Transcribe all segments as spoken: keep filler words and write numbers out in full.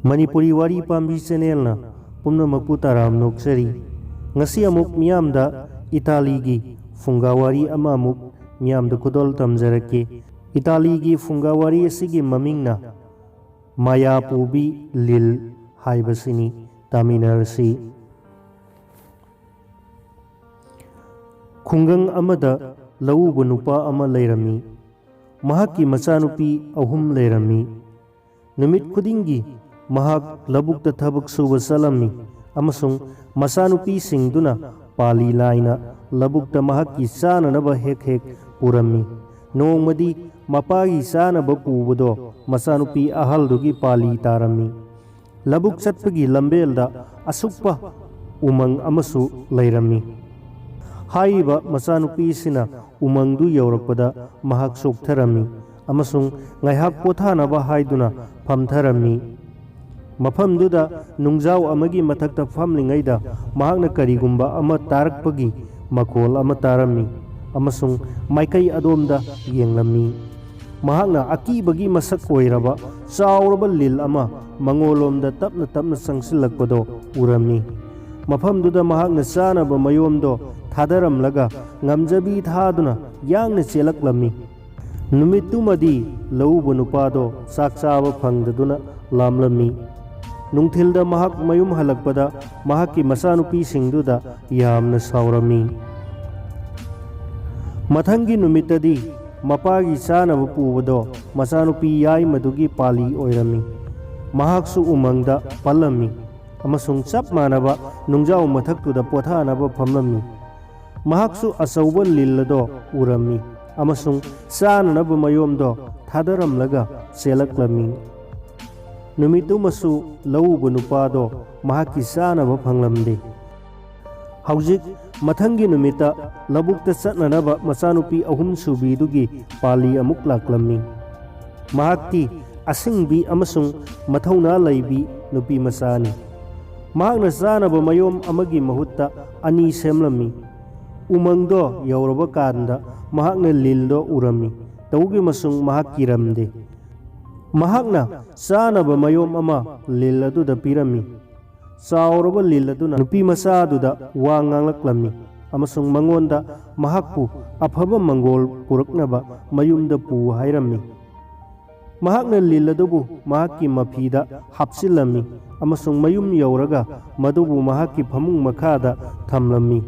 ꯃꯅꯤꯄꯨꯔꯤ ꯋꯥꯔꯤ ꯄꯥꯝꯕꯤ ꯆꯦꯅꯦꯜꯅ ꯄꯨꯝꯅꯃꯛꯄꯨ ꯇꯔꯥꯝꯅ ꯑꯣꯛꯆꯔꯤ꯫ ꯉꯁꯤ ꯑꯃꯨꯛ ꯃꯤꯌꯥꯝꯗ ꯏꯇꯥꯂꯤꯒꯤ ꯐꯨꯡꯒꯥ ꯋꯥꯔꯤ ꯑꯃ ꯑꯃꯨꯛ ꯃꯤꯌꯥꯝꯗ ꯈꯨꯗꯣꯜ ꯇꯝꯖꯔꯛꯀꯦ꯫ ꯏꯇꯥꯂꯤꯒꯤ ꯐꯨꯡꯒꯥ ꯋꯥꯔꯤ ꯑꯁꯤꯒꯤ ꯃꯃꯤꯡꯅ ꯃꯌꯥꯄꯨꯕꯤ ꯂꯤꯜ ꯍꯥꯏꯕꯁꯤꯅꯤ꯫ ꯇꯥꯃꯤꯟꯅꯔꯁꯤ꯫ ꯈꯨꯡꯒꯪ ꯑꯃꯗ ꯂꯧꯎꯕ ꯅꯨꯄꯥ ꯑꯃ ꯂꯩꯔꯝꯃꯤ꯫ ꯃꯍꯥꯛꯀꯤ ꯃꯆꯥꯅꯨꯄꯤ ꯑꯍꯨꯝ ꯂꯩꯔꯝꯃꯤ꯫ ꯅꯨꯃꯤꯠ ꯈꯨꯗꯤꯡꯒꯤ ꯃꯍꯥꯛ ꯂꯧꯕꯨꯛꯇ ꯊꯕꯛ ꯁꯨꯕ ꯆꯠꯂꯝꯃꯤ ꯑꯃꯁꯨꯡ ꯃꯆꯥꯅꯨꯄꯤꯁꯤꯡꯗꯨꯅ ꯄꯥꯂꯤ ꯂꯥꯏꯅ ꯂꯧꯕꯨꯛꯇ ꯃꯍꯥꯛꯀꯤ ꯆꯥꯅꯅꯕ ꯍꯦꯛ ꯍꯦꯛ ꯄꯨꯔꯝꯃꯤ꯫ ꯅꯣꯡꯃꯗꯤ ꯃꯄꯥꯒꯤ ꯆꯥꯅꯕ ꯄꯨꯕꯗꯣ ꯃꯆꯥꯅꯨꯄꯤ ꯑꯍꯜꯗꯨꯒꯤ ꯄꯥꯂꯤ ꯇꯥꯔꯝꯃꯤ꯫ ꯂꯧꯕꯨꯛ ꯆꯠꯄꯒꯤ ꯂꯝꯕꯦꯜꯗ ꯑꯁꯨꯛꯄ ꯎꯃꯪ ꯑꯃꯁꯨ ꯂꯩꯔꯝꯃꯤ꯫ ꯍꯥꯏꯔꯤꯕ ꯃꯆꯥꯅꯨꯄꯤꯁꯤꯅ ꯎꯃꯪꯗꯨ ꯌꯧꯔꯛꯄꯗ ꯃꯍꯥꯛ ꯆꯣꯛꯊꯔꯝꯃꯤ ꯑꯃꯁꯨꯡ ꯉꯥꯏꯍꯥꯛ ꯄꯣꯊꯥꯅꯕ ꯍꯥꯏꯗꯨꯅ ꯐꯝꯊꯔꯝꯃꯤ꯫ ꯃꯐꯝꯗꯨꯗ ꯅꯨꯡꯖꯥꯎ ꯑꯃꯒꯤ ꯃꯊꯛꯇ ꯐꯝꯂꯤꯉꯩꯗ ꯃꯍꯥꯛꯅ ꯀꯔꯤꯒꯨꯝꯕ ꯑꯃ ꯇꯥꯔꯛꯄꯒꯤ ꯃꯈꯣꯜ ꯑꯃ ꯇꯥꯔꯝꯃꯤ ꯑꯃꯁꯨꯡ ꯃꯥꯏꯀꯩ ꯑꯗꯣꯝꯗ ꯌꯦꯡꯂꯝꯃꯤ꯫ ꯃꯍꯥꯛꯅ ꯑꯀꯤꯕꯒꯤ ꯃꯁꯛ ꯑꯣꯏꯔꯕ ꯆꯥꯎꯔꯕ ꯂꯤꯜ ꯑꯃ ꯃꯉꯣꯟꯂꯣꯝꯗ ꯇꯞꯅ ꯇꯞꯅ ꯆꯪꯁꯤꯜꯂꯛꯄꯗꯣ ꯎꯔꯝꯃꯤ꯫ ꯃꯐꯝꯗꯨꯗ ꯃꯍꯥꯛꯅ ꯆꯥꯅꯕ ꯃꯌꯣꯝꯗꯣ ꯊꯥꯗꯔꯝꯂꯒ ꯉꯝꯖꯕꯤ ꯊꯥꯗꯨꯅ ꯌꯥꯡꯅ ꯆꯦꯜꯂꯛꯂꯝꯃꯤ꯫ ꯅꯨꯃꯤꯠꯇꯨꯃꯗꯤ ꯂꯧꯎꯕ ꯅꯨꯄꯥꯗꯣ ꯆꯥꯛ ꯆꯥꯕ ꯐꯪꯗꯗꯨꯅ ꯂꯥꯝꯂꯝꯃꯤ꯫ ꯅꯨꯡꯊꯤꯜꯗ ꯃꯍꯥꯛ ꯃꯌꯨꯝ ꯍꯜꯂꯛꯄꯗ ꯃꯍꯥꯛꯀꯤ ꯃꯆꯥꯅꯨꯄꯤꯁꯤꯡꯗꯨꯗ ꯌꯥꯝꯅ ꯁꯥꯎꯔꯝꯃꯤ꯫ ꯃꯊꯪꯒꯤ ꯅꯨꯃꯤꯠꯇꯗꯤ ꯃꯄꯥꯒꯤ ꯆꯥꯅꯕ ꯄꯨꯕꯗꯣ ꯃꯆꯥꯅꯨꯄꯤ ꯌꯥꯏꯃꯗꯨꯒꯤ ꯄꯥꯂꯤ ꯑꯣꯏꯔꯝꯃꯤ꯫ ꯃꯍꯥꯛꯁꯨ ꯎꯃꯪꯗ ꯄꯜꯂꯝꯃꯤ ꯑꯃꯁꯨꯡ ꯆꯞ ꯃꯥꯟꯅꯕ ꯅꯨꯡꯖꯥꯎ ꯃꯊꯛꯇꯨꯗ ꯄꯣꯊꯥꯅꯕ ꯐꯝꯂꯝꯃꯤ꯫ ꯃꯍꯥꯛꯁꯨ ꯑꯆꯧꯕ ꯂꯤꯜ ꯑꯗꯣ ꯎꯔꯝꯃꯤ ꯑꯃꯁꯨꯡ ꯆꯥꯅꯅꯕ ꯃꯌꯣꯝꯗꯣ ꯊꯥꯗꯔꯝꯂꯒ ꯆꯦꯜꯂꯛꯂꯝꯃꯤ꯫ ꯅꯨꯃꯤꯠꯇꯨꯃꯁꯨ ꯂꯧꯎꯕ ꯅꯨꯄꯥꯗꯣ ꯃꯍꯥꯛꯀꯤ ꯆꯥꯅꯕ ꯐꯪꯂꯝꯗꯦ꯫ ꯍꯧꯖꯤꯛ ꯃꯊꯪꯒꯤ ꯅꯨꯃꯤꯠꯇ ꯂꯧꯕꯨꯛꯇ ꯆꯠꯅꯅꯕ ꯃꯆꯥꯅꯨꯄꯤ ꯑꯍꯨꯝ ꯁꯨꯕꯤꯗꯨꯒꯤ ꯄꯥꯂꯤ ꯑꯃꯨꯛ ꯂꯥꯛꯂꯝꯃꯤ꯫ ꯃꯍꯥꯛꯇꯤ ꯑꯁꯤꯡꯕꯤ ꯑꯃꯁꯨꯡ ꯃꯊꯧꯅꯥ ꯂꯩꯕꯤ ꯅꯨꯄꯤ ꯃꯆꯥꯅꯤ꯫ ꯃꯍꯥꯛꯅ ꯆꯥꯅꯕ ꯃꯌꯣꯝ ꯑꯃꯒꯤ ꯃꯍꯨꯠꯇ ꯑꯅꯤ ꯁꯦꯝꯂꯝꯃꯤ꯫ ꯎꯃꯪꯗꯣ ꯌꯧꯔꯕ ꯀꯥꯟꯗ ꯃꯍꯥꯛꯅ ꯂꯤꯜꯗꯣ ꯎꯔꯝꯃꯤ꯫ ꯇꯧꯕꯒꯤ ꯃꯁꯨꯡ ꯃꯍꯥꯛ ꯀꯤꯔꯝꯗꯦ꯫ ꯃꯍꯥꯛꯅ ꯆꯥꯅꯕ ꯃꯌꯣꯝ ꯑꯃ ꯂꯤꯟ ꯑꯗꯨꯗ ꯄꯤꯔꯝꯃꯤ꯫ ꯆꯥꯎꯔꯕ ꯂꯤꯟ ꯑꯗꯨꯅ ꯅꯨꯄꯤ ꯃꯆꯥ ꯑꯗꯨꯗ ꯋꯥ ꯉꯥꯡꯂꯛꯂꯝꯃꯤ ꯑꯃꯁꯨꯡ ꯃꯉꯣꯟꯗ ꯃꯍꯥꯛꯄꯨ ꯑꯐꯕ ꯃꯪꯒꯣꯜ ꯄꯨꯔꯛꯅꯕ ꯃꯌꯨꯝꯗ ꯄꯨ ꯍꯥꯏꯔꯝꯃꯤ꯫ ꯃꯍꯥꯛꯅ ꯂꯤꯟ ꯑꯗꯨꯕꯨ ꯃꯍꯥꯛꯀꯤ ꯃꯐꯤꯗ ꯍꯥꯞꯆꯤꯜꯂꯝꯃꯤ ꯑꯃꯁꯨꯡ ꯃꯌꯨꯝ ꯌꯧꯔꯒ ꯃꯗꯨꯕꯨ ꯃꯍꯥꯛꯀꯤ ꯐꯃꯨꯡ ꯃꯈꯥꯗ ꯊꯝꯂꯝꯃꯤ꯫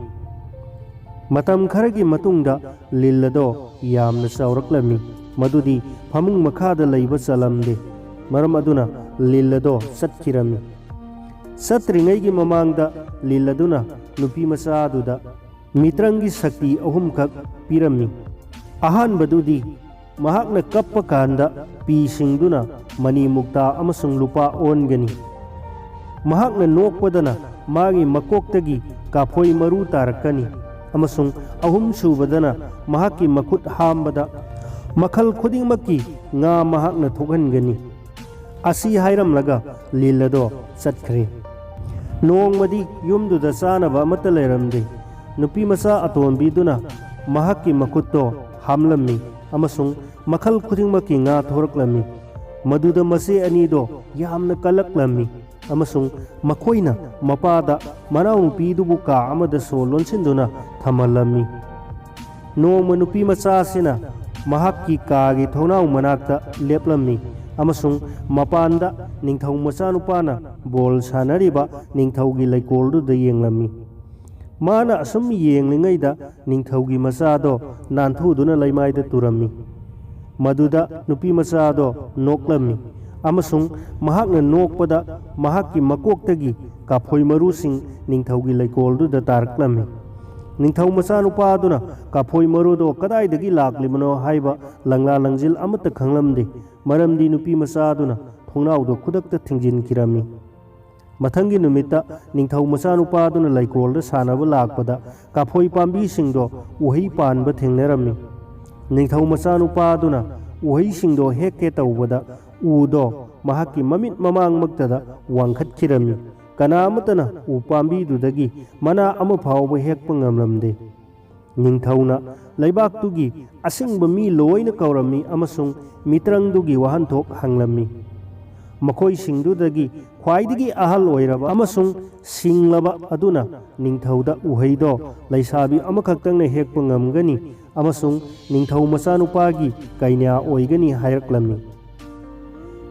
ꯃꯇꯝ ꯈꯔꯒꯤ ꯃꯇꯨꯡꯗ ꯂꯤꯟ ꯑꯗꯣ ꯌꯥꯝꯅ ꯆꯥꯎꯔꯛꯂꯝꯃꯤ, ꯃꯗꯨꯗꯤ ꯐꯃꯨꯡ ꯃꯈꯥꯗ ꯂꯩꯕ ꯆꯜꯂꯝꯗꯦ꯫ ꯃꯔꯝ ꯑꯗꯨꯅ ꯂꯤꯟ ꯑꯗꯣ ꯆꯠꯈꯤꯔꯝꯃꯤ꯫ ꯆꯠꯇ꯭ꯔꯤꯉꯩꯒꯤ ꯃꯃꯥꯡꯗ ꯂꯤꯟ ꯑꯗꯨꯅ ꯅꯨꯄꯤ ꯃꯆꯥ ꯑꯗꯨꯗ ꯃꯤꯇ꯭ꯔꯪꯒꯤ ꯁꯛꯇꯤ ꯑꯍꯨꯝꯈꯛ ꯄꯤꯔꯝꯃꯤ꯫ ꯑꯍꯥꯟꯕꯗꯨꯗꯤ ꯃꯍꯥꯛꯅ ꯀꯞꯄ ꯀꯥꯟꯗ ꯄꯤꯁꯤꯡꯗꯨꯅ ꯃꯅꯤ ꯃꯨꯛꯇꯥ ꯑꯃꯁꯨꯡ ꯂꯨꯄꯥ ꯑꯣꯟꯒꯅꯤ꯫ ꯃꯍꯥꯛꯅ ꯅꯣꯛꯄꯗꯅ ꯃꯥꯒꯤ ꯃꯀꯣꯛꯇꯒꯤ ꯀꯥꯐꯣꯏ ꯃꯔꯨ ꯇꯥꯔꯛꯀꯅꯤ, ꯑꯃꯁꯨꯡ ꯑꯍꯨꯝꯁꯨꯕꯗꯅ ꯃꯍꯥꯛꯀꯤ ꯃꯈꯨꯠ ꯍꯥꯝꯕꯗ ꯃꯈꯜ ꯈꯨꯗꯤꯡꯃꯛꯀꯤ ꯉꯥ ꯃꯍꯥꯛꯅ ꯊꯣꯛꯍꯟꯒꯅꯤ꯫ ꯑꯁꯤ ꯍꯥꯏꯔꯝꯂꯒ ꯂꯤꯟ ꯑꯗꯣ ꯆꯠꯈ꯭ꯔꯦ꯫ ꯅꯣꯡꯃꯗꯤ ꯌꯨꯝꯗꯨꯗ ꯆꯥꯅꯕ ꯑꯃꯠꯇ ꯂꯩꯔꯝꯗꯦ꯫ ꯅꯨꯄꯤ ꯃꯆꯥ ꯑꯇꯣꯝꯕꯤꯗꯨꯅ ꯃꯍꯥꯛꯀꯤ ꯃꯈꯨꯠꯇꯣ ꯍꯥꯝꯂꯝꯃꯤ ꯑꯃꯁꯨꯡ ꯃꯈꯜ ꯈꯨꯗꯤꯡꯃꯛꯀꯤ ꯉꯥ ꯊꯣꯔꯛꯂꯝꯃꯤ꯫ ꯃꯗꯨꯗ ꯃꯆꯦ ꯑꯅꯤꯗꯣ ꯌꯥꯝꯅ ꯀꯜꯂꯛꯂꯝꯃꯤ ꯑꯃꯁꯨꯡ ꯃꯈꯣꯏꯅ ꯃꯄꯥꯗ ꯃꯅꯥꯎꯅꯨꯄꯤꯗꯨꯕꯨ ꯀꯥ ꯑꯃꯗ ꯁꯣ ꯂꯣꯟꯁꯤꯟꯗꯨꯅ ꯊꯝꯍꯜꯂꯝꯃꯤ꯫ ꯅꯣꯡꯃ ꯅꯨꯄꯤ ꯃꯆꯥ ꯑꯁꯤꯅ ꯃꯍꯥꯛꯀꯤ ꯀꯥꯒꯤ ꯊꯣꯡꯅꯥꯎ ꯃꯅꯥꯛꯇ ꯂꯦꯞꯂꯝꯃꯤ ꯑꯃꯁꯨꯡ ꯃꯄꯥꯟꯗ ꯅꯤꯡꯊꯧ ꯃꯆꯥꯅꯨꯄꯥꯅ ꯕꯣꯜ ꯁꯥꯟꯅꯔꯤꯕ ꯅꯤꯡꯊꯧꯒꯤ ꯂꯩꯀꯣꯜꯗꯨꯗ ꯌꯦꯡꯂꯝꯃꯤ꯫ ꯃꯥꯅ ꯑꯁꯨꯝ ꯌꯦꯡꯂꯤꯉꯩꯗ ꯅꯤꯡꯊꯧꯒꯤ ꯃꯆꯥꯗꯣ ꯅꯥꯟꯊꯨꯗꯨꯅ ꯂꯩꯃꯥꯏꯗ ꯇꯨꯔꯝꯃꯤ꯫ ꯃꯗꯨꯗ ꯅꯨꯄꯤ ꯃꯆꯥꯗꯣ ꯅꯣꯛꯂꯝꯃꯤ ꯑꯃꯁꯨꯡ ꯃꯍꯥꯛꯅ ꯅꯣꯛꯄꯗ ꯃꯍꯥꯛꯀꯤ ꯃꯀꯣꯛꯇꯒꯤ ꯀꯥꯐꯣꯏ ꯃꯔꯨꯁꯤꯡ ꯅꯤꯡꯊꯧꯒꯤ ꯂꯩꯀꯣꯜꯗꯨꯗ ꯇꯥꯔꯛꯂꯝꯃꯤ꯫ ꯅꯤꯡꯊꯧ ꯃꯆꯥꯅꯨꯄꯥ ꯑꯗꯨꯅ ꯀꯥꯐꯣꯏ ꯃꯔꯨꯗꯣ ꯀꯗꯥꯏꯗꯒꯤ ꯂꯥꯛꯂꯤꯕꯅꯣ ꯍꯥꯏꯕ ꯂꯪꯂꯥ ꯂꯪꯖꯤꯜ ꯑꯃꯠꯇ ꯈꯪꯂꯝꯗꯦ, ꯃꯔꯝꯗꯤ ꯅꯨꯄꯤ ꯃꯆꯥ ꯑꯗꯨꯅ ꯊꯣꯡꯅꯥꯎꯗꯣ ꯈꯨꯗꯛꯇ ꯊꯤꯡꯖꯤꯟꯈꯤꯔꯝꯃꯤ꯫ ꯃꯊꯪꯒꯤ ꯅꯨꯃꯤꯠꯇ ꯅꯤꯡꯊꯧ ꯃꯆꯥꯅꯨꯄꯥ ꯑꯗꯨꯅ ꯂꯩꯀꯣꯜꯗ ꯁꯥꯟꯅꯕ ꯂꯥꯛꯄꯗ ꯀꯥꯐꯣꯏ ꯄꯥꯝꯕꯤꯁꯤꯡꯗꯣ ꯎꯍꯩ ꯄꯥꯟꯕ ꯊꯦꯡꯅꯔꯝꯃꯤ꯫ ꯅꯤꯡꯊꯧ ꯃꯆꯥꯅꯨꯄꯥ ꯑꯗꯨꯅ ꯎꯍꯩꯁꯤꯡꯗꯣ ꯍꯦꯛꯀꯦ ꯇꯧꯕꯗ ꯎꯗꯣ ꯃꯍꯥꯛꯀꯤ ꯃꯃꯤꯠ ꯃꯃꯥꯡꯃꯛꯇꯗ ꯋꯥꯡꯈꯠꯈꯤꯔꯝꯃꯤ꯫ ꯀꯅꯥ ꯑꯃꯠꯇꯅ ꯎ ꯄꯥꯝꯕꯤꯗꯨꯗꯒꯤ ꯃꯅꯥ ꯑꯃ ꯐꯥꯎꯕ ꯍꯦꯛꯄ ꯉꯝꯂꯝꯗꯦ꯫ ꯅꯤꯡꯊꯧꯅ ꯂꯩꯕꯥꯛꯇꯨꯒꯤ ꯑꯁꯤꯡꯕ ꯃꯤ ꯂꯣꯏꯅ ꯀꯧꯔꯝꯃꯤ ꯑꯃꯁꯨꯡ ꯃꯤꯇ꯭ꯔꯪꯗꯨꯒꯤ ꯋꯥꯍꯟꯊꯣꯛ ꯍꯪꯂꯝꯃꯤ꯫ ꯃꯈꯣꯏꯁꯤꯡꯗꯨꯗꯒꯤ ꯈ꯭ꯋꯥꯏꯗꯒꯤ ꯑꯍꯜ ꯑꯣꯏꯔꯕ ꯑꯃꯁꯨꯡ ꯁꯤꯡꯂꯕ ꯑꯗꯨꯅ ꯅꯤꯡꯊꯧꯗ ꯎꯍꯩꯗꯣ ꯂꯩꯁꯥꯕꯤ ꯑꯃꯈꯛꯇꯪꯅ ꯍꯦꯛꯄ ꯉꯝꯒꯅꯤ ꯑꯃꯁꯨꯡ ꯅꯤꯡꯊꯧ ꯃꯆꯥꯅꯨꯄꯥꯒꯤ ꯀꯩꯅ꯭ꯌꯥ ꯑꯣꯏꯒꯅꯤ ꯍꯥꯏꯔꯛꯂꯝꯃꯤ꯫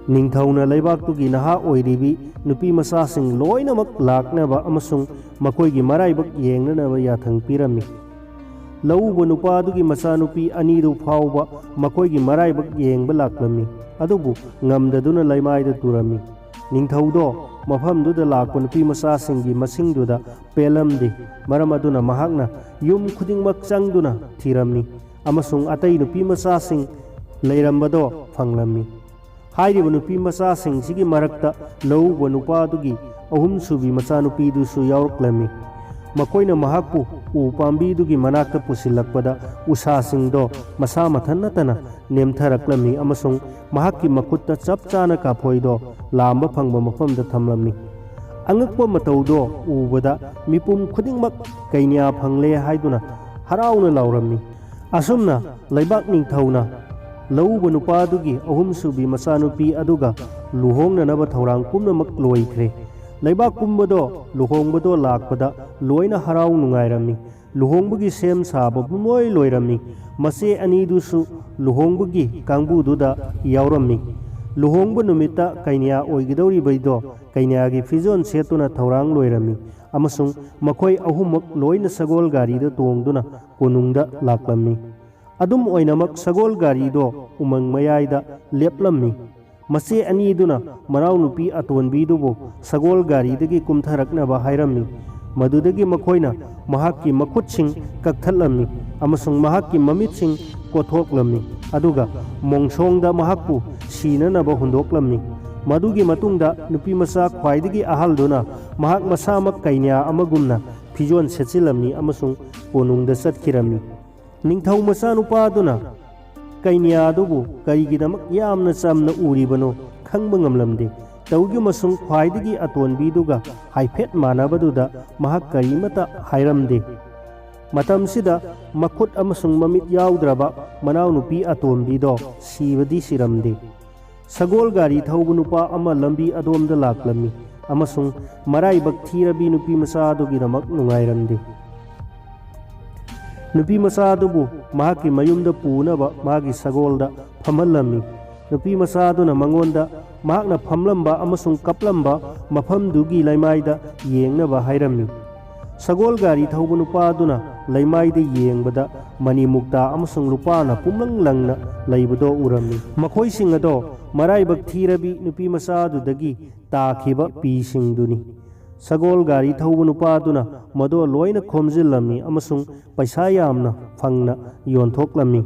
ꯅꯤꯡꯊꯧꯅ ꯂꯩꯕꯥꯛꯇꯨꯒꯤ ꯅꯍꯥ ꯑꯣꯏꯔꯤꯕꯤ ꯅꯨꯄꯤ ꯃꯆꯥꯁꯤꯡ ꯂꯣꯏꯅꯃꯛ ꯂꯥꯛꯅꯕ ꯑꯃꯁꯨꯡ ꯃꯈꯣꯏꯒꯤ ꯃꯔꯥꯏꯕꯛ ꯌꯦꯡꯅꯅꯕ ꯌꯥꯊꯪ ꯄꯤꯔꯝꯃꯤ꯫ ꯂꯧꯎꯕ ꯅꯨꯄꯥꯗꯨꯒꯤ ꯃꯆꯥꯅꯨꯄꯤ ꯑꯅꯤꯗꯨ ꯐꯥꯎꯕ ꯃꯈꯣꯏꯒꯤ ꯃꯔꯥꯏꯕꯛ ꯌꯦꯡꯕ ꯂꯥꯛꯂꯝꯃꯤ, ꯑꯗꯨꯕꯨ ꯉꯝꯗꯗꯨꯅ ꯂꯩꯃꯥꯏꯗ ꯇꯨꯔꯝꯃꯤ꯫ ꯅꯤꯡꯊꯧꯗꯣ ꯃꯐꯝꯗꯨꯗ ꯂꯥꯛꯄ ꯅꯨꯄꯤ ꯃꯆꯥꯁꯤꯡꯒꯤ ꯃꯁꯤꯡꯗꯨꯗ ꯄꯦꯜꯂꯝꯗꯦ, ꯃꯔꯝ ꯑꯗꯨꯅ ꯃꯍꯥꯛꯅ ꯌꯨꯝ ꯈꯨꯗꯤꯡꯃꯛ ꯆꯪꯗꯨꯅ ꯊꯤꯔꯝꯃꯤ ꯑꯃꯁꯨꯡ ꯑꯇꯩ ꯅꯨꯄꯤ ꯃꯆꯥꯁꯤꯡ ꯂꯩꯔꯝꯕꯗꯣ ꯐꯪꯂꯝꯃꯤ꯫ ꯍꯥꯏꯔꯤꯕ ꯅꯨꯄꯤ ꯃꯆꯥꯁꯤꯡꯁꯤꯒꯤ ꯃꯔꯛꯇ ꯂꯧꯎꯕ ꯅꯨꯄꯥꯗꯨꯒꯤ ꯑꯍꯨꯝꯁꯨꯕꯤ ꯃꯆꯥꯅꯨꯄꯤꯗꯨꯁꯨ ꯌꯥꯎꯔꯛꯂꯝꯃꯤ꯫ ꯃꯈꯣꯏꯅ ꯃꯍꯥꯛꯄꯨ ꯎ ꯄꯥꯝꯕꯤꯗꯨꯒꯤ ꯃꯅꯥꯛꯇ ꯄꯨꯁꯤꯜꯂꯛꯄꯗ ꯎꯁꯥꯁꯤꯡꯗꯣ ꯃꯁꯥ ꯃꯊꯟ ꯅꯠꯇꯅ ꯅꯦꯝꯊꯔꯛꯂꯝꯃꯤ ꯑꯃꯁꯨꯡ ꯃꯍꯥꯛꯀꯤ ꯃꯈꯨꯠꯇ ꯆꯞ ꯆꯥꯅ ꯀꯥꯐꯣꯏꯗꯣ ꯂꯥꯝꯕ ꯐꯪꯕ ꯃꯐꯝꯗ ꯊꯝꯂꯝꯃꯤ꯫ ꯑꯉꯛꯄ ꯃꯇꯧꯗꯣ ꯎꯕꯗ ꯃꯤꯄꯨꯝ ꯈꯨꯗꯤꯡꯃꯛ ꯀꯩꯅ꯭ꯌꯥ ꯐꯪꯂꯦ ꯍꯥꯏꯗꯨꯅ ꯍꯔꯥꯎꯅ ꯂꯥꯎꯔꯝꯃꯤ꯫ ꯑꯁꯨꯝꯅ ꯂꯩꯕꯥꯛ ꯅꯤꯡꯊꯧꯅ ꯂꯧꯎꯕ ꯅꯨꯄꯥꯗꯨꯒꯤ ꯑꯍꯨꯝꯁꯨꯕꯤ ꯃꯆꯥꯅꯨꯄꯤ ꯑꯗꯨꯒ ꯂꯨꯍꯣꯡꯅꯅꯕ ꯊꯧꯔꯥꯡ ꯄꯨꯝꯅꯃꯛ ꯂꯣꯏꯈ꯭ꯔꯦ꯫ ꯂꯩꯕꯥꯛ ꯄꯨꯝꯕꯗꯣ ꯂꯨꯍꯣꯡꯕꯗꯣ ꯂꯥꯛꯄꯗ ꯂꯣꯏꯅ ꯍꯔꯥꯎ ꯅꯨꯡꯉꯥꯏꯔꯝꯃꯤ꯫ ꯂꯨꯍꯣꯡꯕꯒꯤ ꯁꯦꯝ ꯁꯥꯕ ꯄꯨꯝꯂꯣꯏ ꯂꯣꯏꯔꯝꯃꯤ꯫ ꯃꯆꯦ ꯑꯅꯤꯗꯨꯁꯨ ꯂꯨꯍꯣꯡꯕꯒꯤ ꯀꯥꯡꯕꯨꯗꯨꯗ ꯌꯥꯎꯔꯝꯃꯤ꯫ ꯂꯨꯍꯣꯡꯕ ꯅꯨꯃꯤꯠꯇ ꯀꯩꯅ꯭ꯌꯥ ꯑꯣꯏꯒꯗꯧꯔꯤꯕꯩꯗꯣ ꯀꯩꯅ꯭ꯌꯥꯒꯤ ꯐꯤꯖꯣꯜ ꯁꯦꯠꯇꯨꯅ ꯊꯧꯔꯥꯡ ꯂꯣꯏꯔꯝꯃꯤ ꯑꯃꯁꯨꯡ ꯃꯈꯣꯏ ꯑꯍꯨꯝꯃꯛ ꯂꯣꯏꯅ ꯁꯒꯣꯜ ꯒꯥꯔꯤꯗ ꯇꯣꯡꯗꯨꯅ ꯀꯣꯅꯨꯡꯗ ꯂꯥꯛꯂꯝꯃꯤ꯫ ꯑꯗꯨꯝ ꯑꯣꯏꯅꯃꯛ ꯁꯒꯣꯜ ꯒꯥꯔꯤꯗꯣ ꯎꯃꯪ ꯃꯌꯥꯏꯗ ꯂꯦꯞꯂꯝꯃꯤ꯫ ꯃꯆꯦ ꯑꯅꯤꯗꯨꯅ ꯃꯅꯥꯎꯅꯨꯄꯤ ꯑꯇꯣꯟꯕꯤꯗꯨꯕꯨ ꯁꯒꯣꯜ ꯒꯥꯔꯤꯗꯒꯤ ꯀꯨꯝꯊꯔꯛꯅꯕ ꯍꯥꯏꯔꯝꯃꯤ꯫ ꯃꯗꯨꯗꯒꯤ ꯃꯈꯣꯏꯅ ꯃꯍꯥꯛꯀꯤ ꯃꯈꯨꯠꯁꯤꯡ ꯀꯛꯊꯠꯂꯝꯃꯤ ꯑꯃꯁꯨꯡ ꯃꯍꯥꯛꯀꯤ ꯃꯃꯤꯠꯁꯤꯡ ꯀꯣꯠꯊꯣꯛꯂꯝꯃꯤ, ꯑꯗꯨꯒ ꯃꯣꯡꯁꯣꯡꯗ ꯃꯍꯥꯛꯄꯨ ꯁꯤꯅꯅꯕ ꯍꯨꯟꯗꯣꯛꯂꯝꯃꯤ꯫ ꯃꯗꯨꯒꯤ ꯃꯇꯨꯡꯗ ꯅꯨꯄꯤꯃꯆꯥ ꯈ꯭ꯋꯥꯏꯗꯒꯤ ꯑꯍꯜꯗꯨꯅ ꯃꯍꯥꯛ ꯃꯁꯥꯃꯛ ꯀꯩꯅ꯭ꯌꯥ ꯑꯃꯒꯨꯝꯅ ꯐꯤꯖꯣꯜ ꯁꯦꯠꯆꯤꯜꯂꯝꯃꯤ ꯑꯃꯁꯨꯡ ꯀꯣꯅꯨꯡꯗ ꯆꯠꯈꯤꯔꯝꯃꯤ꯫ ꯅꯤꯡꯊꯧ ꯃꯆꯥꯅꯨꯄꯥꯗꯨꯅ ꯀꯩꯅ꯭ꯌꯥꯗꯨꯕꯨ ꯀꯔꯤꯒꯤꯗꯃꯛ ꯌꯥꯝꯅ ꯆꯝꯅ ꯎꯔꯤꯕꯅꯣ ꯈꯪꯕ ꯉꯝꯂꯝꯗꯦ꯫ ꯇꯧꯏꯒꯨꯝꯕꯁꯨꯡ ꯈ꯭ꯋꯥꯏꯗꯒꯤ ꯑꯇꯣꯟꯕꯤꯗꯨꯒ ꯍꯥꯏꯐꯦꯠ ꯃꯥꯟꯅꯕꯗꯨꯗ ꯃꯍꯥꯛ ꯀꯔꯤꯃꯠꯇ ꯍꯥꯏꯔꯝꯗꯦ꯫ ꯃꯇꯝꯁꯤꯗ ꯃꯈꯨꯠ ꯑꯃꯁꯨꯡ ꯃꯃꯤꯠ ꯌꯥꯎꯗ꯭ꯔꯕ ꯃꯅꯥꯎꯅꯨꯄꯤ ꯑꯇꯣꯝꯕꯤꯗꯣ ꯁꯤꯕꯗꯤ ꯁꯤꯔꯝꯗꯦ꯫ ꯁꯒꯣꯜ ꯒꯥꯔꯤ ꯊꯧꯕ ꯅꯨꯄꯥ ꯑꯃ ꯂꯝꯕꯤ ꯑꯗꯣꯝꯗ ꯂꯥꯛꯂꯝꯃꯤ ꯑꯃꯁꯨꯡ ꯃꯔꯥꯏꯕꯛ ꯊꯤꯔꯕꯤ ꯅꯨꯄꯤ ꯃꯆꯥ ꯑꯗꯨꯒꯤꯗꯃꯛ ꯅꯨꯡꯉꯥꯏꯔꯝꯗꯦ꯫ ꯅꯨꯄꯤ ꯃꯆꯥ ꯑꯗꯨꯕꯨ ꯃꯍꯥꯛꯀꯤ ꯃꯌꯨꯝꯗ ꯄꯨꯅꯕ ꯃꯥꯒꯤ ꯁꯒꯣꯜꯗ ꯐꯝꯍꯜꯂꯝꯃꯤ꯫ ꯅꯨꯄꯤ ꯃꯆꯥ ꯑꯗꯨꯅ ꯃꯉꯣꯟꯗ ꯃꯍꯥꯛꯅ ꯐꯝꯂꯝꯕ ꯑꯃꯁꯨꯡ ꯀꯞꯂꯝꯕ ꯃꯐꯝꯗꯨꯒꯤ ꯂꯩꯃꯥꯏꯗ ꯌꯦꯡꯅꯕ ꯍꯥꯏꯔꯝꯃꯤ꯫ ꯁꯒꯣꯜ ꯒꯥꯔꯤ ꯊꯧꯕ ꯅꯨꯄꯥ ꯑꯗꯨꯅ ꯂꯩꯃꯥꯏꯗ ꯌꯦꯡꯕꯗ ꯃꯅꯤ ꯃꯨꯛꯇꯥ ꯑꯃꯁꯨꯡ ꯂꯨꯄꯥꯅ ꯄꯨꯝꯂꯪ ꯂꯪꯅ ꯂꯩꯕꯗꯣ ꯎꯔꯝꯃꯤ꯫ ꯃꯈꯣꯏꯁꯤꯡ ꯑꯗꯣ ꯃꯔꯥꯏꯕꯛ ꯊꯤꯔꯕꯤ ꯅꯨꯄꯤ ꯃꯆꯥ ꯑꯗꯨꯗꯒꯤ ꯇꯥꯈꯤꯕ ꯄꯤꯁꯤꯡꯗꯨꯅꯤ꯫ ꯁꯒꯣꯜ ꯒꯥꯔꯤ ꯊꯧꯕ ꯅꯨꯄꯥ ꯑꯗꯨꯅ ꯃꯗꯣ ꯂꯣꯏꯅ ꯈꯣꯝꯖꯤꯜꯂꯝꯃꯤ ꯑꯃꯁꯨꯡ ꯄꯩꯁꯥ ꯌꯥꯝꯅ ꯐꯪꯅ ꯌꯣꯟꯊꯣꯛꯂꯝꯃꯤ꯫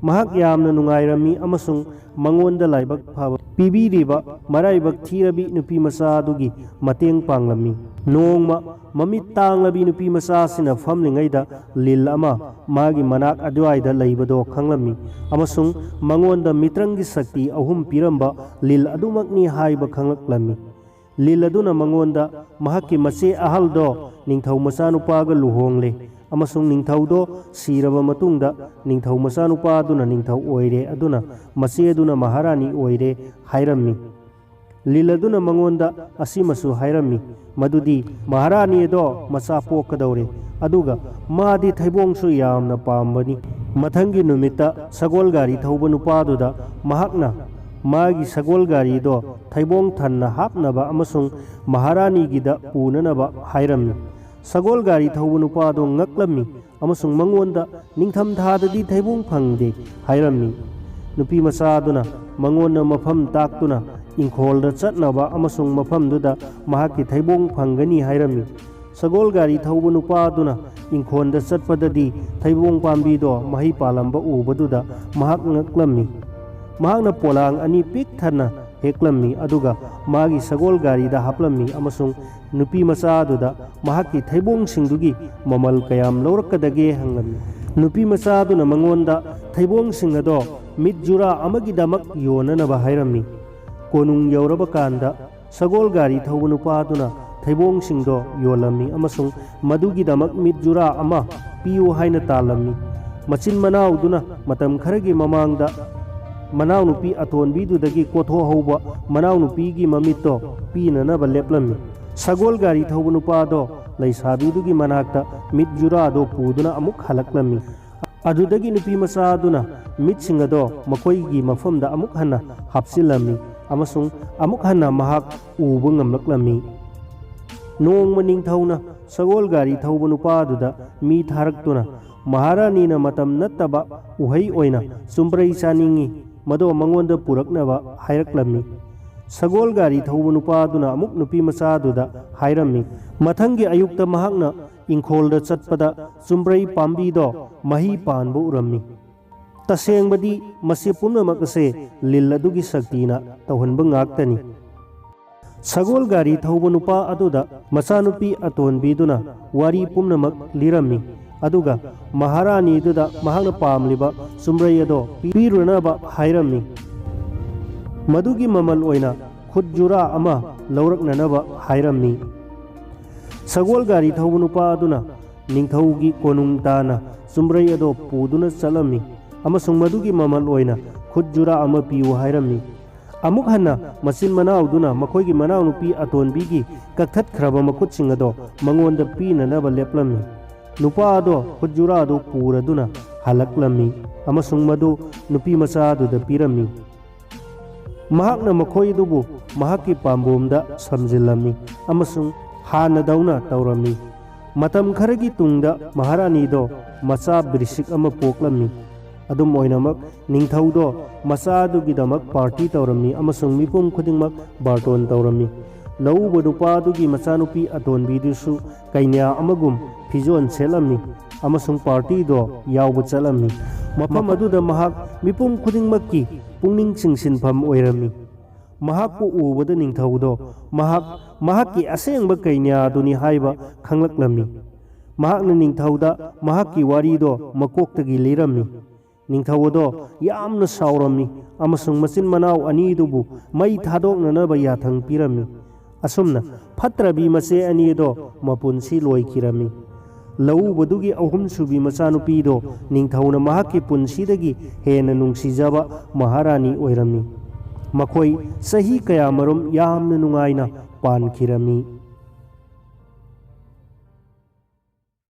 ꯃꯍꯥꯛ ꯌꯥꯝꯅ ꯅꯨꯡꯉꯥꯏꯔꯝꯃꯤ ꯑꯃꯁꯨꯡ ꯃꯉꯣꯟꯗ ꯂꯥꯏꯕꯛ ꯐꯕ ꯄꯤꯕꯤꯔꯤꯕ ꯃꯔꯥꯏꯕꯛ ꯊꯤꯔꯕꯤ ꯅꯨꯄꯤ ꯃꯆꯥ ꯑꯗꯨꯒꯤ ꯃꯇꯦꯡ ꯄꯥꯡꯂꯝꯃꯤ꯫ ꯅꯣꯡꯃ ꯃꯃꯤꯠ ꯇꯥꯡꯂꯕꯤ ꯅꯨꯄꯤ ꯃꯆꯥꯁꯤꯅ ꯐꯝꯂꯤꯉꯩꯗ ꯂꯤꯜ ꯑꯃ ꯃꯥꯒꯤ ꯃꯅꯥꯛ ꯑꯗꯨꯋꯥꯏꯗ ꯂꯩꯕꯗꯣ ꯈꯪꯂꯝꯃꯤ ꯑꯃꯁꯨꯡ ꯃꯉꯣꯟꯗ ꯃꯤꯇ꯭ꯔꯪꯒꯤ ꯁꯛꯇꯤ ꯑꯍꯨꯝ ꯄꯤꯔꯝꯕ ꯂꯤꯜ ꯑꯗꯨꯃꯛꯅꯤ ꯍꯥꯏꯕ ꯈꯪꯂꯛꯂꯝꯃꯤ꯫ ꯂꯤꯜ ꯑꯗꯨꯅ ꯃꯉꯣꯟꯗ ꯃꯍꯥꯛꯀꯤ ꯃꯆꯦ ꯑꯍꯜꯗꯣ ꯅꯤꯡꯊꯧ ꯃꯆꯥꯅꯨꯄꯥꯒ ꯂꯨꯍꯣꯡꯂꯦ ꯑꯃꯁꯨꯡ ꯅꯤꯡꯊꯧꯗꯣ ꯁꯤꯔꯕ ꯃꯇꯨꯡꯗ ꯅꯤꯡꯊꯧ ꯃꯆꯥꯅꯨꯄꯥ ꯑꯗꯨꯅ ꯅꯤꯡꯊꯧ ꯑꯣꯏꯔꯦ, ꯑꯗꯨꯅ ꯃꯆꯦ ꯑꯗꯨꯅ ꯃꯍꯥꯔꯥꯅꯤ ꯑꯣꯏꯔꯦ ꯍꯥꯏꯔꯝꯃꯤ꯫ ꯂꯤꯜ ꯑꯗꯨꯅ ꯃꯉꯣꯟꯗ ꯑꯁꯤꯃꯁꯨ ꯍꯥꯏꯔꯝꯃꯤ, ꯃꯗꯨꯗꯤ ꯃꯍꯥꯔꯥꯅꯤ ꯑꯗꯣ ꯃꯆꯥ ꯄꯣꯛꯀꯗꯧꯔꯦ, ꯑꯗꯨꯒ ꯃꯥꯗꯤ ꯊꯩꯕꯣꯡꯁꯨ ꯌꯥꯝꯅ ꯄꯥꯝꯕꯅꯤ꯫ ꯃꯊꯪꯒꯤ ꯅꯨꯃꯤꯠꯇ ꯁꯒꯣꯜ ꯒꯥꯔꯤ ꯊꯧꯕ ꯅꯨꯄꯥꯗꯨꯗ ꯃꯍꯥꯛꯅ ꯃꯥꯒꯤ ꯁꯒꯣꯜ ꯒꯥꯔꯤꯗꯣ ꯊꯩꯕꯣꯡ ꯊꯟꯅ ꯍꯥꯞꯅꯕ ꯑꯃꯁꯨꯡ ꯃꯍꯥꯔꯥꯅꯤꯒꯤꯗ ꯄꯨꯅꯅꯕ ꯍꯥꯏꯔꯝꯃꯤ꯫ ꯁꯒꯣꯜ ꯒꯥꯔꯤ ꯊꯧꯕ ꯅꯨꯄꯥꯗꯣ ꯉꯛꯂꯝꯃꯤ ꯑꯃꯁꯨꯡ ꯃꯉꯣꯟꯗ ꯅꯤꯡꯊꯝꯊꯥꯗꯗꯤ ꯊꯩꯕꯣꯡ ꯐꯪꯗꯦ ꯍꯥꯏꯔꯝꯃꯤ꯫ ꯅꯨꯄꯤ ꯃꯆꯥ ꯑꯗꯨꯅ ꯃꯉꯣꯟꯗ ꯃꯐꯝ ꯇꯥꯛꯇꯨꯅ ꯏꯪꯈꯣꯜꯗ ꯆꯠꯅꯕ ꯑꯃꯁꯨꯡ ꯃꯐꯝꯗꯨꯗ ꯃꯍꯥꯛꯀꯤ ꯊꯩꯕꯣꯡ ꯐꯪꯒꯅꯤ ꯍꯥꯏꯔꯝꯃꯤ꯫ ꯁꯒꯣꯜ ꯒꯥꯔꯤ ꯊꯧꯕ ꯅꯨꯄꯥ ꯑꯗꯨꯅ ꯏꯪꯈꯣꯜꯗ ꯆꯠꯄꯗꯗꯤ ꯊꯩꯕꯣꯡ ꯄꯥꯝꯕꯤꯗꯣ ꯃꯍꯩ ꯄꯥꯜꯂꯝꯕ ꯎꯕꯗꯨꯗ ꯃꯍꯥꯛ ꯉꯛꯂꯝꯃꯤ꯫ ꯃꯍꯥꯛꯅ ꯄꯣꯂꯥꯡ ꯑꯅꯤ ꯄꯤꯛ ꯊꯟꯅ ꯍꯦꯛꯂꯝꯃꯤ, ꯑꯗꯨꯒ ꯃꯥꯒꯤ ꯁꯒꯣꯜ ꯒꯥꯔꯤꯗ ꯍꯥꯞꯂꯝꯃꯤ ꯑꯃꯁꯨꯡ ꯅꯨꯄꯤ ꯃꯆꯥ ꯑꯗꯨꯗ ꯃꯍꯥꯛꯀꯤ ꯊꯩꯕꯣꯡꯁꯤꯡꯗꯨꯒꯤ ꯃꯃꯜ ꯀꯌꯥꯝ ꯂꯧꯔꯛꯀꯗꯒꯦ ꯍꯪꯂꯝꯃꯤ꯫ ꯅꯨꯄꯤ ꯃꯆꯥ ꯑꯗꯨꯅ ꯃꯉꯣꯟꯗ ꯊꯩꯕꯣꯡꯁꯤꯡ ꯑꯗꯣ ꯃꯤꯠ ꯖꯨꯔꯥ ꯑꯃꯒꯤꯗꯃꯛ ꯌꯣꯟꯅꯅꯕ ꯍꯥꯏꯔꯝꯃꯤ꯫ ꯀꯣꯅꯨꯡ ꯌꯧꯔꯕ ꯀꯥꯟꯗ ꯁꯒꯣꯜ ꯒꯥꯔꯤ ꯊꯧꯕ ꯅꯨꯄꯥ ꯑꯗꯨꯅ ꯊꯩꯕꯣꯡꯁꯤꯡꯗꯣ ꯌꯣꯜꯂꯝꯃꯤ ꯑꯃꯁꯨꯡ ꯃꯗꯨꯒꯤꯗꯃꯛ ꯃꯤꯠ ꯖꯨꯔꯥ ꯑꯃ ꯄꯤꯌꯨ ꯍꯥꯏꯅ ꯇꯥꯜꯂꯝꯃꯤ꯫ ꯃꯆꯤꯟ ꯃꯅꯥꯎꯗꯨꯅ ꯃꯇꯝ ꯈꯔꯒꯤ ꯃꯃꯥꯡꯗ ꯃꯅꯥꯎꯅꯨꯄꯤ ꯑꯇꯣꯟꯕꯤꯗꯨꯗꯒꯤ ꯀꯣꯊꯣꯛꯍꯧꯕ ꯃꯅꯥꯎꯅꯨꯄꯤꯒꯤ ꯃꯃꯤꯠꯇꯣ ꯄꯤꯅꯅꯕ ꯂꯦꯞꯂꯝꯃꯤ꯫ ꯁꯒꯣꯜ ꯒꯥꯔꯤ ꯊꯧꯕ ꯅꯨꯄꯥꯗꯣ ꯂꯩꯁꯥꯕꯤꯗꯨꯒꯤ ꯃꯅꯥꯛꯇ ꯃꯤꯠ ꯖꯨꯔꯥꯗꯣ ꯄꯨꯗꯨꯅ ꯑꯃꯨꯛ ꯍꯜꯂꯛꯂꯝꯃꯤ꯫ ꯑꯗꯨꯗꯒꯤ ꯅꯨꯄꯤ ꯃꯆꯥꯗꯨꯅ ꯃꯤꯠꯁꯤꯡ ꯑꯗꯣ ꯃꯈꯣꯏꯒꯤ ꯃꯐꯝꯗ ꯑꯃꯨꯛ ꯍꯟꯅ ꯍꯥꯞꯆꯤꯜꯂꯝꯃꯤ ꯑꯃꯁꯨꯡ ꯑꯃꯨꯛ ꯍꯟꯅ ꯃꯍꯥꯛ ꯎꯕ ꯉꯝꯂꯛꯂꯝꯃꯤ꯫ ꯅꯣꯡꯃ ꯅꯤꯡꯊꯧꯅ ꯁꯒꯣꯜ ꯒꯥꯔꯤ ꯊꯧꯕ ꯅꯨꯄꯥꯗꯨꯗ ꯃꯤ ꯊꯥꯔꯛꯇꯨꯅ, "ꯃꯍꯥꯔꯥꯅꯤꯅ ꯃꯇꯝ ꯅꯠꯇꯕ ꯎꯍꯩ ꯑꯣꯏꯅ ꯆꯨꯝꯕ꯭ꯔꯩ ꯆꯥꯅꯤꯡꯏ, ꯃꯗꯣ ꯃꯉꯣꯟꯗ ꯄꯨꯔꯛꯅꯕ ꯍꯥꯏꯔꯛꯂꯝꯃꯤ꯫" ꯁꯒꯣꯜ ꯒꯥꯔꯤ ꯊꯧꯕ ꯅꯨꯄꯥꯗꯨꯅ ꯑꯃꯨꯛ ꯅꯨꯄꯤ ꯃꯆꯥꯗꯨꯗ ꯍꯥꯏꯔꯝꯃꯤ꯫ ꯃꯊꯪꯒꯤ ꯑꯌꯨꯛꯇ ꯃꯍꯥꯛꯅ ꯏꯪꯈꯣꯜꯗ ꯆꯠꯄꯗ ꯆꯨꯝꯕ꯭ꯔꯩ ꯄꯥꯝꯕꯤꯗꯣ ꯃꯍꯩ ꯄꯥꯟꯕ ꯎꯔꯝꯃꯤ꯫ ꯇꯁꯦꯡꯕꯗꯤ ꯃꯁꯤ ꯄꯨꯝꯅꯃꯛ ꯑꯁꯦ ꯂꯤꯟ ꯑꯗꯨꯒꯤ ꯁꯛꯇꯤꯅ ꯇꯧꯍꯟꯕ ꯉꯥꯛꯇꯅꯤ꯫ ꯁꯒꯣꯜ ꯒꯥꯔꯤ ꯊꯧꯕ ꯅꯨꯄꯥ ꯑꯗꯨꯗ ꯃꯆꯥꯅꯨꯄꯤ ꯑꯇꯣꯟꯕꯤꯗꯨꯅ ꯋꯥꯔꯤ ꯄꯨꯝꯅꯃꯛ ꯂꯤꯔꯝꯃꯤ, ꯑꯗꯨꯒ ꯃꯍꯥꯔꯥꯅꯤꯗꯨꯗ ꯃꯍꯥꯛꯅ ꯄꯥꯝꯂꯤꯕ ꯆꯨꯝꯕ꯭ꯔꯩ ꯑꯗꯣ ꯄꯤꯔꯨꯅꯕ ꯍꯥꯏꯔꯝꯃꯤ꯫ ꯃꯗꯨꯒꯤ ꯃꯃꯜ ꯑꯣꯏꯅ ꯈꯨꯠ ꯖꯨꯔꯥ ꯑꯃ ꯂꯧꯔꯛꯅꯅꯕ ꯍꯥꯏꯔꯝꯃꯤ꯫ ꯁꯒꯣꯜ ꯒꯥꯔꯤ ꯊꯧꯕ ꯅꯨꯄꯥ ꯑꯗꯨꯅ ꯅꯤꯡꯊꯧꯒꯤ ꯀꯣꯅꯨꯡ ꯇꯥꯅ ꯆꯨꯝꯕ꯭ꯔꯩ ꯑꯗꯣ ꯄꯨꯗꯨꯅ ꯆꯠꯂꯝꯃꯤ ꯑꯃꯁꯨꯡ ꯃꯗꯨꯒꯤ ꯃꯃꯜ ꯑꯣꯏꯅ ꯈꯨꯠ ꯖꯨꯔꯥ ꯑꯃ ꯄꯤꯌꯨ ꯍꯥꯏꯔꯝꯃꯤ꯫ ꯑꯃꯨꯛ ꯍꯟꯅ ꯃꯆꯤꯟ ꯃꯅꯥꯎꯗꯨꯅ ꯃꯈꯣꯏꯒꯤ ꯃꯅꯥꯎꯅꯨꯄꯤ ꯑꯇꯣꯟꯕꯤꯒꯤ ꯀꯛꯊꯠꯈ꯭ꯔꯕ ꯃꯈꯨꯠꯁꯤꯡ ꯑꯗꯣ ꯃꯉꯣꯟꯗ ꯄꯤꯅꯅꯕ ꯂꯦꯞꯂꯝꯃꯤ꯫ ꯅꯨꯄꯥ ꯑꯗꯣ ꯈꯨꯠ ꯖꯨꯔꯥ ꯑꯗꯨ ꯄꯨꯔꯗꯨꯅ ꯍꯜꯂꯛꯂꯝꯃꯤ ꯑꯃꯁꯨꯡ ꯃꯗꯨ ꯅꯨꯄꯤ ꯃꯆꯥ ꯑꯗꯨꯗ ꯄꯤꯔꯝꯃꯤ꯫ ꯃꯍꯥꯛꯅ ꯃꯈꯣꯏ ꯑꯗꯨꯕꯨ ꯃꯍꯥꯛꯀꯤ ꯄꯥꯝꯕꯣꯝꯗ ꯁꯝꯖꯤꯜꯂꯝꯃꯤ ꯑꯃꯁꯨꯡ ꯍꯥꯟꯅꯗꯧꯅ ꯇꯧꯔꯝꯃꯤ꯫ ꯃꯇꯝ ꯈꯔꯒꯤ ꯇꯨꯡꯗ ꯃꯍꯥꯔꯥꯅꯤꯗꯣ ꯃꯆꯥ ꯕ꯭ꯔꯤꯁꯤꯛ ꯑꯃ ꯄꯣꯛꯂꯝꯃꯤ꯫ ꯑꯗꯨꯝ ꯑꯣꯏꯅꯃꯛ, ꯅꯤꯡꯊꯧꯗꯣ ꯃꯆꯥ ꯑꯗꯨꯒꯤꯗꯃꯛ ꯄꯥꯔꯇꯤ ꯇꯧꯔꯝꯃꯤ ꯑꯃꯁꯨꯡ ꯃꯤꯄꯨꯝ ꯈꯨꯗꯤꯡꯃꯛ ꯕꯥꯔꯇꯣꯟ ꯇꯧꯔꯝꯃꯤ꯫ ꯂꯧꯎꯕ ꯅꯨꯄꯥ ꯑꯗꯨꯒꯤ ꯃꯆꯥꯅꯨꯄꯤ ꯑꯇꯣꯟꯕꯤꯗꯨꯁꯨ ꯀꯩꯅ꯭ꯌꯥ ꯑꯃꯒꯨꯝ ꯐꯤꯖꯣꯜ ꯁꯦꯠꯂꯝꯃꯤ ꯑꯃꯁꯨꯡ ꯄꯥꯔꯇꯤꯗꯣ ꯌꯥꯎꯕ ꯆꯠꯂꯝꯃꯤ꯫ ꯃꯐꯝ ꯑꯗꯨꯗ ꯃꯍꯥꯛ ꯃꯤꯄꯨꯝ ꯈꯨꯗꯤꯡꯃꯛꯀꯤ ꯄꯨꯛꯅꯤꯡ ꯆꯤꯡꯁꯤꯟꯐꯝ ꯑꯣꯏꯔꯝꯃꯤ꯫ ꯃꯍꯥꯛꯄꯨ ꯎꯕꯗ ꯅꯤꯡꯊꯧꯗꯣ ꯃꯍꯥꯛ ꯃꯍꯥꯛꯀꯤ ꯑꯁꯦꯡꯕ ꯀꯩꯅ꯭ꯌꯥꯗꯨꯅꯤ ꯍꯥꯏꯕ ꯈꯪꯂꯛꯂꯝꯃꯤ꯫ ꯃꯍꯥꯛꯅ ꯅꯤꯡꯊꯧꯗ ꯃꯍꯥꯛꯀꯤ ꯋꯥꯔꯤꯗꯣ ꯃꯀꯣꯛꯇꯒꯤ ꯂꯤꯔꯝꯃꯤ꯫ ꯅꯤꯡꯊꯧ ꯑꯗꯣ ꯌꯥꯝꯅ ꯁꯥꯎꯔꯝꯃꯤ ꯑꯃꯁꯨꯡ ꯃꯆꯤꯟ ꯃꯅꯥꯎ ꯑꯅꯤꯗꯨꯕꯨ ꯃꯩ ꯊꯥꯗꯣꯛꯅꯅꯕ ꯌꯥꯊꯪ ꯄꯤꯔꯝꯃꯤ꯫ ꯑꯁꯨꯝꯅ ꯐꯠꯇ꯭ꯔꯕꯤ ꯃꯆꯦ ꯑꯅꯤ ꯑꯗꯣ ꯃꯄꯨꯟꯁꯤ ꯂꯣꯏꯈꯤꯔꯝꯃꯤ꯫ ꯂꯧꯎꯕꯗꯨꯒꯤ ꯑꯍꯨꯝꯁꯨꯕꯤ ꯃꯆꯥꯅꯨꯄꯤꯗꯣ ꯅꯤꯡꯊꯧꯅ ꯃꯍꯥꯛꯀꯤ ꯄꯨꯟꯁꯤꯗꯒꯤ ꯍꯦꯟꯅ ꯅꯨꯡꯁꯤꯖꯕ ꯃꯍꯥꯔꯥꯅꯤ ꯑꯣꯏꯔꯝꯃꯤ꯫ ꯃꯈꯣꯏ ꯆꯍꯤ ꯀꯌꯥꯃꯔꯨꯝ ꯌꯥꯝꯅ ꯅꯨꯡꯉꯥꯏꯅ ꯄꯥꯟꯈꯤꯔꯝꯃꯤ꯫